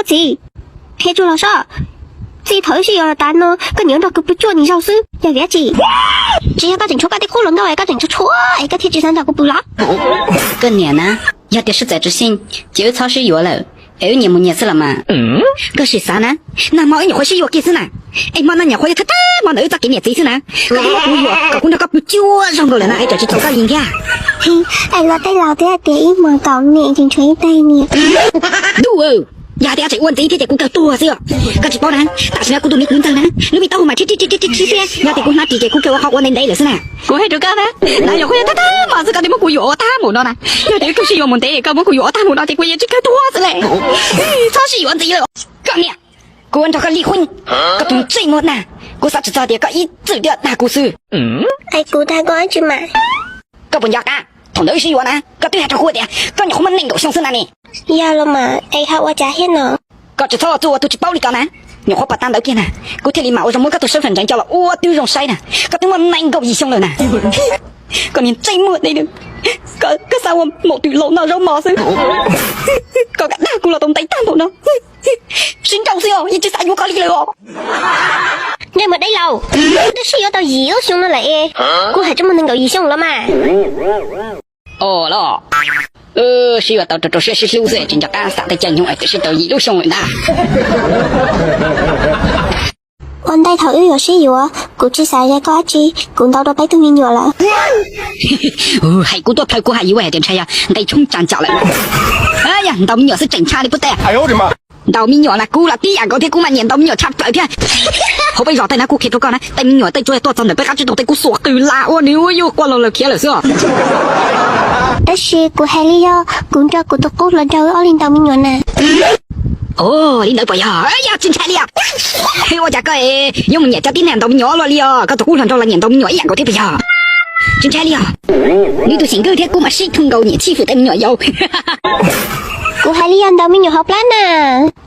Txiv, qhia tsuag los sob. Txij thaum wb sib yuav los tas no koj nyiam nrog kuv pw cuaj niam zaus xwb, yog vim dab tsi? Tsis yog koj tseem tshuav koj tej qub hluas nkauj es koj tseem tshuav tshuav es koj thiaj tsis xav nrog kuv pw los? Koj niam na, yog tias sib txawv tsis xij ces wb txhob sib yuav lawm, es wb nyias mus nyias xwb los mas. Koj sim xav na, nag hmo wb nyuam qhuav sib yuav kiag xwb na, es hmo no nyuam qhuav yog thawj thawj hmo ntawm wb txoj kev niam txiv xwb na. Koj twb muab kuv yuam kom kuv nrog koj pw cuaj zaus nkaus lawm na, es tsam tsis txaus koj li ntag. Hais los tej laus thiab tias ib hmos kaum niam tseem tshuav ib teg niam. Ntuj, yog tias tseem ua ntxiv thiab ces kuv kawg tuag xwb os. Koj tsis paub na, tam sim no kuv tus me kwv ntxawg na, lub me taub hau mas rhib rhib rhib rhib thiab, yog tias kuv hnov ris ces kuv kawg ua qhov ua ntev ntev lawm xwb na. Kuv hais rau koj na, nag nyuam qhuav yog thawj thawj hmo xwb koj twb muab kuv yuam ua tag mus no na. Yog tias wb kawg sib yuav mus ntev koj muab kuv yuam ua tag mus no ces kuv yeej tsis kawg tuag xwb li. Txhob sib yuav ntxiv lawm. Koj niam, kuv ua nrog koj li qhov, koj tus ntsej muag na, kuv xav tsis txog tias koj ib txwm thiaj dag kuv xwb. Es kuv dag koj dab tsi mas? Koj puas nco qab thaum ntawd wb sib yuav na, koj twb hais rau kuv tias koj nyuam qhuav muaj nees nkaum xyoo xwb na ne. Yog los mas es ho ua cas thiab no? Koj tsis txhob txuj ua tus tsis paub li ko na. Nyuam qhuav pas tas ntawd kiag na, kuv thiaj li mam ua zoo muab koj tus sab fam ntseev coj los ua twb zoo saib na. Koj twb muaj nees nkaum yim xyoo lawm na. Koj niag ntsej muag dej, koj xav ua maum twm laus noj zaub mov xwb. Koj kam dag kuv los tau ntev tag npaum no. Sib nrau xwb os, yeej tsis xav yuav koj li lawm os. Ntsej muag dej laus, twb sib yuav tau yim lub xyoo no lawm es kuv hais tsis muaj nees nkaum yim xyoo los mas. Os los, sib yuav tau rau rau siab sib hlub xwb tsis nco qab xav tej caij nyoog es twb sib tau yim lub xyoo lawm ntag. Ua ntej thaum wb yuav sib yuav, kuv tsis xav ze koj dab tsi, kuv ntau rau peb tug me nyuam lawm. Hais kuv tuaj plaws kuv hais yuav hais tias ntshai yog nqe tshoob tsa ncaum lawm. Yog ntaus me nyuam xwb tseem ntshai li puab tej. Ntaus me nyuam na kuv los tib yam nkaus thiab, kuv mas nyiam ntaus me nyuam tshaj plaws thiab. Hauv peb zos tej na kuj qhia rau koj na, tej me nyuam tej tsuas tuaj txog ntawm peb qab tsib taug tej kuj xuas qws la ua nws ua yuj quaj laug lawm khiav lawm xwb os. Tab sis kuv hais li yog kuv nrog kuv tus qub hluas nraug wb ob leeg ntaus me nyuam na. Os, li ntawd puas yog? Yog tsis ntshai li os. Ua cas koj yuav mus nyiam cov tib neeg ntaus me nyuam luaj li os? Koj tus qub hluas nraug los nyiam ntaus me nyuam ib yam nkaus thiab puas yog? Tsis ntshai li os. Nws tus xeem nkawg thiab kuv mas sib thooj nkaus nyiam tshib fwm tej me nyuam yaus. Kuv hais li yog ntaus me nyuam hauv plab na.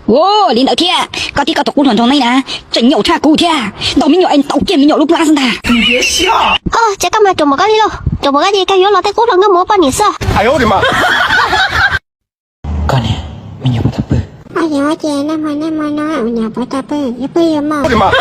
Ua li ntawd thiab, koj thiab koj tus qub hluas nraug nej na, tseem nyaum tshaj kuv thiab. Ntaus me nyuam es ntaus kiag me nyuam lub plab xwb ntag. Os, cas koj mas ruam npaum koj li lauj, ruam npaum koj ces koj yuav los tej qub hluas nkauj mus ua poj niam xwb. Koj niam, me nyuam puas tau pw? Os, yog ces nag hmo nag hmo no me nyuam puas tau pw, yuav pw yuav mos.